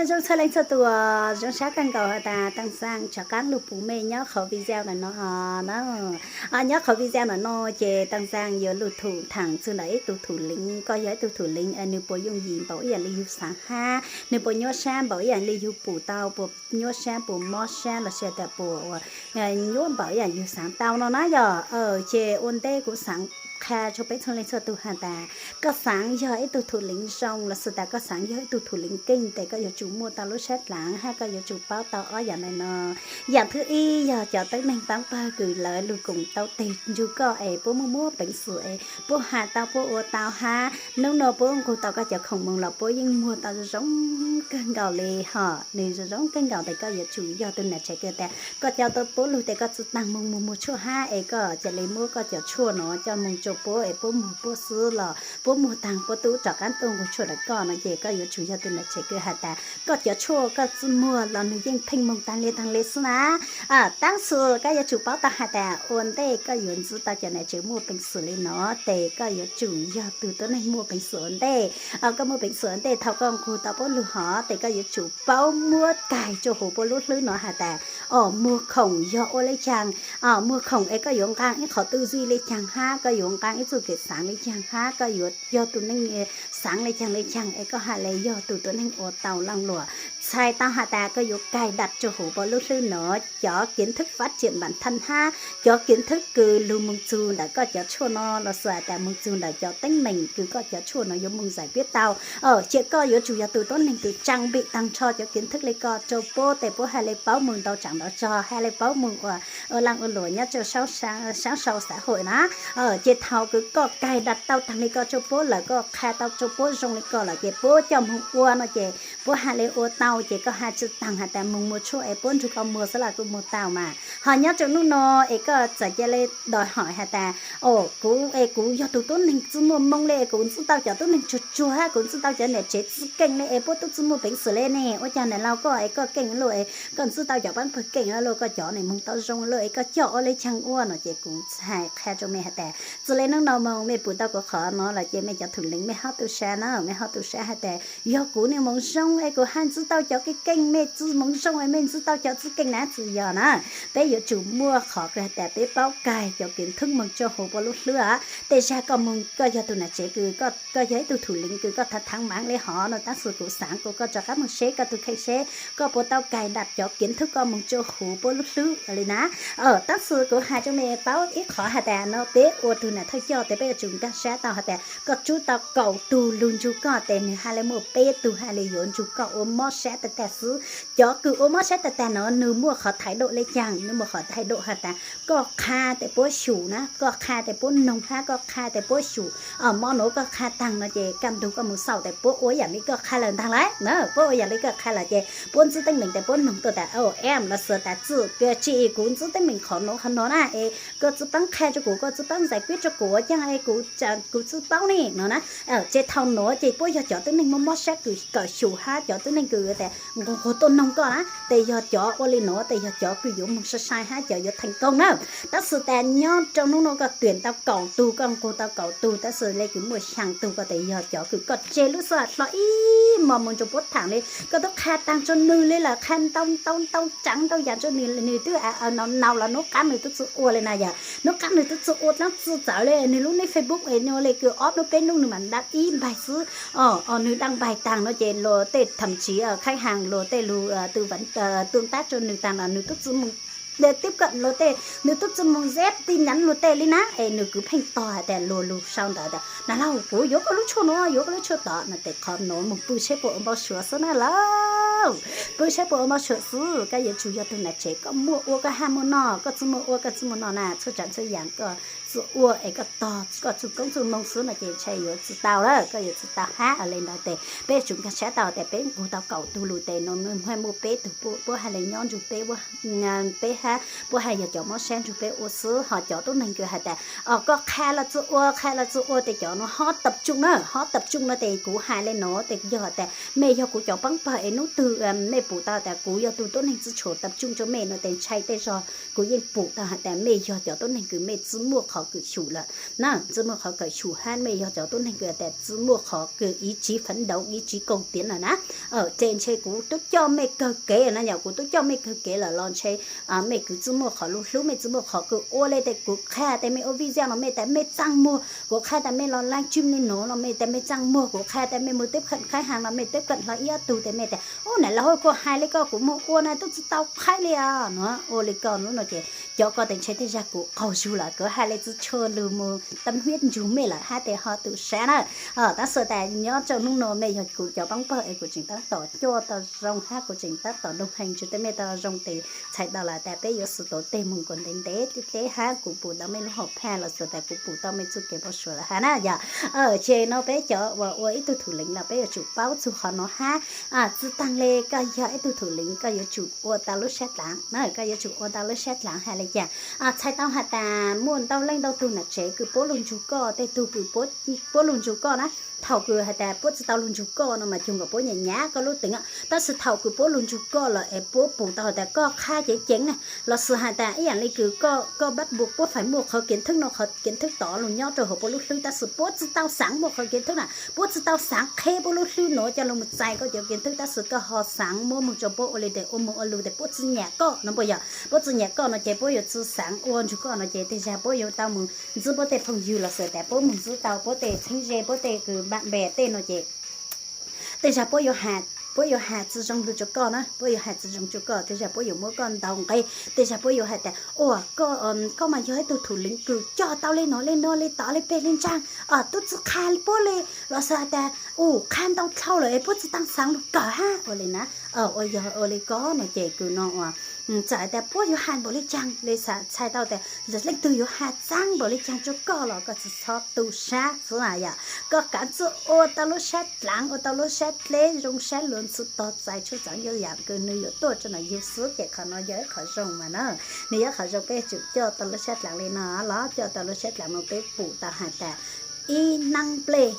Zoo txhua leej txhua tus, zoo sab kawg nkaus has tas Teej Xaas rov qab lug pum mej nyob qhov video ntawm no na. Nyob qhov video ntawm no ces Teej Xaas yuav lug thum thaam txug ntawm ib tug thum leev, koj yog ib tug thum leev es nwg puas yooj yim npaum ib yaam le yug xaav hab nwg puas nyuaj sab npaum ib yaam le yug pum tau, puas nyuaj sab puas mob sab los sis tas puas ua nyuaj npaum ib yaam yug xaav tau no na yog. Ces ua ntej kuv xaav qha rua peb txhua leej txhua tug has tas koj xaav yog ib tug thum leev zoo los sis tas koj xaav yog ib tug thum leev keej tes koj yuav tsum muaj tau lub sab dlaav hab koj yuav tsum paub tau ob yaam ntawm no. Yaam thwb ib yog cov tuab neeg paab pawg kws lawv lug koom tau teg nrug koj es puab muaj muaj peev xwm es puab has tau puab ua tau hab nub nua puab nqug tau koj cov khoom moog los puab yeej muag tau zoo kawg nkaus le hom. Nwg zoo kawg nkaus tes koj yuav tsum yog tug nam tsev kws tas koj coj tau puab lug tes koj tsi taag moog muag muag tshuaj hab es koj ca le muab koj cov tshuaj no coj moog rua puab es puab muag puab xwb los puab muag taag puab tub rov qaab tuaj nqug tshuaj rua koj no ces koj yuav tsum yog tug nam tsev kws has tas koj cov tshuaj koj tsi muag los nwg yeej pheej moog taag le taag le xwb na. Tab sis koj yuav tsum paub tau has tas ua ntej koj yuav ntsib tau cov nam tsev muaj peev xwm le no tes koj yuav tsum yog tug tuab neeg muaj peev xwm ua ntej. Koj muaj peev xwm ua ntej thaum koj nqug tau puab lug hov tes koj yuav tsum paub muab kais rua huv puab lub hlwb no has tas o muag khoom yog ua le caag, muag khoom es koj yuav nqaa ib qhov tub zwj le caag hab koj yuav nqaa ib txuj kev xaav le caag hab koj yuav yog tug neeg xaav le caag le caag es koj ha le yog tug tuab neeg ua tau laaj luam. Txhais tau has tas koj yuav kais dam rua huv puab lub hlwb no cov kev thwb fab ciam npaam thaj hab cov kev thwb kws lug moog txug ntawm koj cov tshuaj no los sis tas moog txug ntawm cov teeb meem kws koj cov tshuaj no yuav moog zais piab tau. Ces koj yuav tsum yog tug tuab neeg kws tsaa npim taag nrho cov kev thwb le koj rua puab tes puab ha le paub moog ntau tsaam ntau zog ha le paub moog ua ua laaj ua luam nyob rua saab sau xav hum na. Ces thaum kws koj kais dam tau taag le koj rua puab lawm koj qha tau rua puab zoo le koj lawm ces puab coj moog ua no ces puab ha le ua tau ces koj ha tsi taag has tas moog muag tshuaj es puab nrug koj muag xwb los kuj muag tau mas. Ho nyob rua nub no es koj txawm ca le đòi hỏi has tas o kuv es kuv yog tug tuab neeg tsi muaj moo le kuv ntsib tau cov tuab neeg tsuag tsuag hab kuv ntsib tau cov nam tsev tsi keej le es puab tub tsi muaj peev xwm le ne ua caag nam laug koj es koj keej luj es koj ntsib tau cov paab pawg keej luj koj cov nam moog tau zoo luj es koj coj ua le caag ua no ces kuv txhais qha rua mej has tas txawm le nub no moog mej pum tau kuv qhov no los ces mej cov thum leev mej hab tu sab na mej hab tu sab has tas yog kuv nam moog zoo es kuv ha ntsib tau cov keej keej mej tsi moog zoo es mej ntsib tau cov tsi keej na tsi yog na. Peb yuav tsum muaj qhov kws has tas peb paub kais cov kev thwb moog rua huv puab lub hlwb. Tej zag koj moog koj yog tug nam tsev kws koj yog ib tug thum leev kws koj thav thaav maav le hov no tab sis kuv xaav kuv koj rov qab moog seb koj tug kheej seb koj puas tau kais dam cov kev thwb koj moog rua huv puab lub hlwb le na. Tab sis kuv has rua mej paub ib qhov has tas no peb ua tug nam thawj coj tes peb yuav tsum nkaag sab tau has tas koj tsub tau kaum tug lug nrug koj tes nwg ha le muaj peb tug ha le yuav nrug koj ua mob sab tag tag xwb. Cov kws ua mob sab tag tag no nwg muaj qhov thái độ le caag, nwg muaj qhov thái độ has tas koj qha tes puab xyum na, koj qha tes puab noog hab koj qha tes puab xyum. Mob nuav koj qha taag no ces kaj ntug koj moog xauj tes puab ua yaam le koj qha lawm ntaag lawm na, puab ua yaam le koj qha lawm ces puab ntsib teeb meem tes puab noog tuaj tas o em los sis tas txwj kws tsi kuv ntsib teeb meem qhov nuav qhov nuav na es koj tsi paab qha rua kuv, koj tsi paab giải quyết rua kuv ua caag es kuv tsi paub ne no na. Ces thaum nuav ces puab yog cov tuab neeg muaj mob sab kws kawm xyum hab cov tuab neeg kws tas nqug nqug tuaj noog koj na tes yog cov ua le nuav tes yog cov kws yuav moog sai sai hab cov yuav thành công na. Tab sis tas nyob rua nub nua koj tuyển tau kaum tug, koj nqug tau kaum tug tab sis le kws muaj xyaa tug koj tes yog cov kws koj tseg lub sij hawm hlo ib hmo moog rua puab thaam le koj tub qha taag rua nwg le lawm, qha ntau ntau ntau tsaav ntau yaam rua nwg, nwg twb naus los nub qaab nwg tub tsi ua le na yog, nub qaab nwg tub tsi ua dlaab tsi txawv le, nwg lub neej Facebook es nua le kws ob nub peb nub nwg maam đăng ib npaig xwb. Nwg đăng npaig taag no ces luag tej thậm chí khách hàng luag tej lug tư vấn tương tác rua nwg taag los nwg tub tsi moog tiếp cận luag tej, nwg tub tsi moog zeb tin nhắn luag tej le na es nwg kws pheej tog has tas luag lug sau ntawd tas nam laug kuv yuav koj lub tshuaj nuav yuav koj lub tshuaj tod no tes qhov nuav moog pw saib puas ua npau suav xwb na lauj. Pw saib puas ua npau suav xwb, koj yuav tsum yog tug nam tsev koj muaj ua koj ha muaj noj, koj tsi muaj ua koj tsi muaj noj na, txhua tsaav txhua yaam koj tsi ua es koj tog koj txuj koob txuj moo xwb no ces ntshai yuav tsi tau lawm, koj yuav tsi tau hab le ntawd tes peb yuav tsum nkaag sab tau tes peb nqug tau kaum tug lug tes no nwg muaj peb tug puab ha le nyob nrug peb, peb hab puab ha yog cov mob sab nrug peb ua xwb. Ho cov tuab neeg kws has tas o koj qha los tsi ua qha los tsi ua tes cov nuav hob tập trung na, hob tập trung no tes kuv has le nuav tes yog tas mej yog kuv cov paab pawg es nub twg mej pum tau tas kuv yog tug tuab neeg tsi tshua tập trung rua mej no tes ntshai tej zag kuv yeej pum tau has tas mej yog cov tuab neeg kws mej tsi muaj qhov kws xyum lawm na, tsi muaj qhov kawm xyum hab, mej yog cov tub neeg kws tas tsi muaj qhov kws ib tsi phab ntawv ib tsi koom tiav lawm na. Ces ntshe kuv tub coj mej kawg kev na, yog kuv tub coj mej kawg kev lawm los ntshe mej kws tsi muaj qhov lub hlub, mej tsi muaj qhov kws ua le tas kuv qha tas mej ua video no mej tas mej txaj muag, kuv qha tas mej los live stream li no los mej tas mej txaj muag, kuv qha tas mej mus teb khawm khaib haas los mej teb khawm hlo ib ob tug tas mej tas ub nam los kuv hais li ko kuv moog ua na tub tsi tau qhaib li os no, ua li ko no ces cov ko tes ntshe tej zag kuv qaug zug lawm, kuv hais li tsi tshua lug mus tâm huyết nrug mej lawm hab tes ho tu sab na. Tab sis tas nyob rau hnub no mej yog kuv cov pab pawg es kuv tseem tab tom coj tau zoo hab kuv tseem tab tom đồng hành nrug tej mej tau zoo tes txhais tau lawm tas peb yuav xub tuav teg moog kuas ntev ntev dleb dleb hab kuv pum tau mej lub hom phaj los xwb tas kuv pum tau mej txuj kev npau suav lawm hab na yog. Ces no peb cov uas ua ib tug thủ lĩnh los peb yuav tsum paub txug qhov no hab. Tsi taag le koj yog ib tug thủ lĩnh koj yuav tsum ua tau lub sab dlaav na, koj yuav tsum ua tau lub sab dlaav hais li cas. Txhais tau has tas muaj ntau leej ntau tug nam tsev kws puab lug nrug koj, tej tug kws puab lug nrug koj na, thaum kws has tas puab tsi tau lug nrug koj no mas cuag nkaus puab nyam nyam koj lub teev, tab sis thaum kws puab lug nrug koj lawm es puab pum tau has tas koj qha ceev ceev na, los sis has tas ib yaam le kws koj bắt buộc puab phải muaj qhov kiến thức no qhov kiến thức tod lug nyob rau hauv puab lub hlwb tab sis puab tsi tau xaav muaj qhov kiến thức na, puab tsi tau xaav qheb puab lub hlwb nuav coj lug mus txais koj cov kiến thức tab sis koj ho xaav muab moog rau puab ua li tes ua moog ua lug tes puab tsi nyam koj no puas yog? Puab tsi nyam koj no ces puab yuav tsi xaav ua nrug koj no ces tej zag puab yuav tau mus ntxwb puab tej phooj ywg los sis tas puab mus ntxwb tau puab tej txheeb ze puab tej kws bạn bè tej no ces tej zag puab yuav has tsi zoo lug rua koj na, puab yuav has tsi zoo rua koj, tej zag puab yuav muab koj ntaus nqe, tej zag puab yuav has tas ua koj mas yog ib tug thủ lĩnh kws coj tau le no le no le tod le peg le ntsaag, tub tsi qha puab le, los sis has tas u qha ntau dlhau lawm es puab tsi tau xaav lug kawm hab ua li na. Ua yog ua li ko no ces kws no ua txawm has tas puab yuav has npaum le caag le txhais tau tas leej twg yuav has txaab npaum le caag rua koj los koj tsi txhob tu sab xwb yom. Koj kav tsi ua tau lub sab dlaav ua tau lub sab dleb zoo sab luag ntxhi tog txais tshua txaav yog yaam kws nwg yuav tuaj rua nram yug xwb ces qhov no yog ib qhov zoo mas na. Nwg yog qhov zoo peb yuav tsum coj tau lub sab dlaav le no los coj tau lub sab dlaav no peb pum tau has tas ib naab nplej,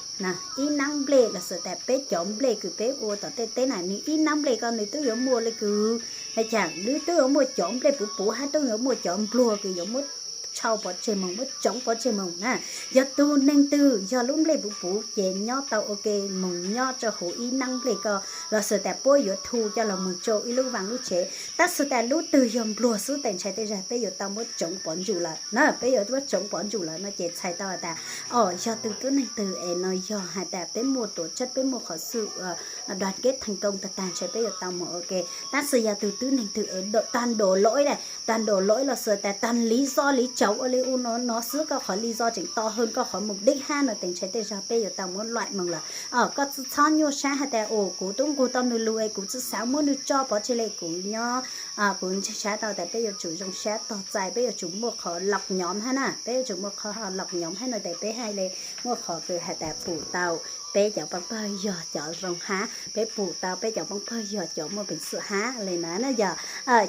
ib naab nplej los sis tas peb cov nplej kws peb ua tom tej teb na nwg ib naab nplej ko nwg tub yuav muaj le kws, le caag nwg tub yuav muaj cov nplej puv puv hab tub yuav muaj cov npluag kws yuav muab tshau pov tseg moog muab tsoov pov tseg moog na. Yog tug neeg twg yog lub nplej puv puv ces nyob tau ua ke moog nyob rua huv ib naab nplej ko los sis tas puab yuav thu coj los moog rua ib lub vaam lub tsev, tab sis tas lub twg yog npluag xwb tes ntshai tej zag peb yuav tau muab tsoov pov ntsum lawm na, peb yuav muab tsoov pov ntsum lawm no ces txhais tau has tas o yog tug tub neeg twg es no yog has tas peb muaj tuam tshaj peb muaj qhov xwm đoàn kết thành công tag tag ntshai peb yuav tau moog ua ke, tab sis yog tug tub neeg twg es tag npaum lawm, tag npaum lawm los sis tas tag lý do lý do ua li u no no xwb koj qhov lý do tseem to hơn koj qhov mục đích hab no tes ntshai tej zag peb yuav tau muab loại moog lawm. Koj tsi txhob nyuaj sab has tas u kuv tub nqug tau nwg lug es kuv tsi xaav muab nwg tso pov tseg le kuv nyob kuv ntseeg sab tau tas peb yuav tsum zoo sab tog txais peb yuav tsum muaj qhov lọc nhóm hab na, peb yuav tsum muaj qhov lọc nhóm hab no tes peb haj le muaj qhov kws has tas pum tau peb cov pab pawg yog cov zoo hab peb pum tau peb cov pab pawg yog cov muaj peev xwm hab le na na yog.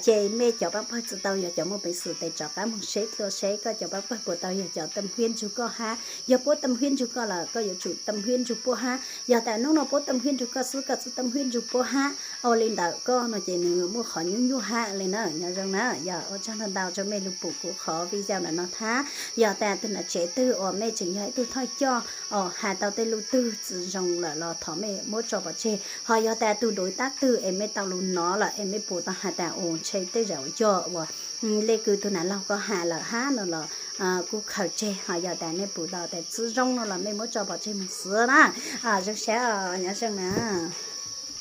Ces mej cov pab pawg tsi tau yog cov muaj peev xwm tes rov qab moog seb dlua seb koj cov pab pawg puas tau yog cov tâm huyết nrug koj hab, yog puab tâm huyết nrug koj lawm koj yuav tsum tâm huyết nrug puab hab, yog tas hnub no puab tâm huyết nrug koj xwb koj tsi tâm huyết nrug puab hab ua li ntawd koj no ces nwg muaj qhov nyuaj nyuaj hab le na. Nyob zoo na yog ua tsaug ntau ntau rua mej lug pum kuv qhov video ntawm no hab, yog tas tug nam tsev twg uas mej tseem yog ib tug thawj coj has tau tej lub twg tsi zoo lawm los thov mej muab tso pov tseg, ho yog tas tug đối tác twg es mej tau lug nov lawm es mej pum tau has tas u ntshe tej zaum yog uas le kws tug nam laug ko has lawm hab no los kuj khaws tseg, ho yog tas mej pum tau tas tsi zoo no los mej muab tso pov tseg moog xwb na. Zoo sab, nyob zoo na.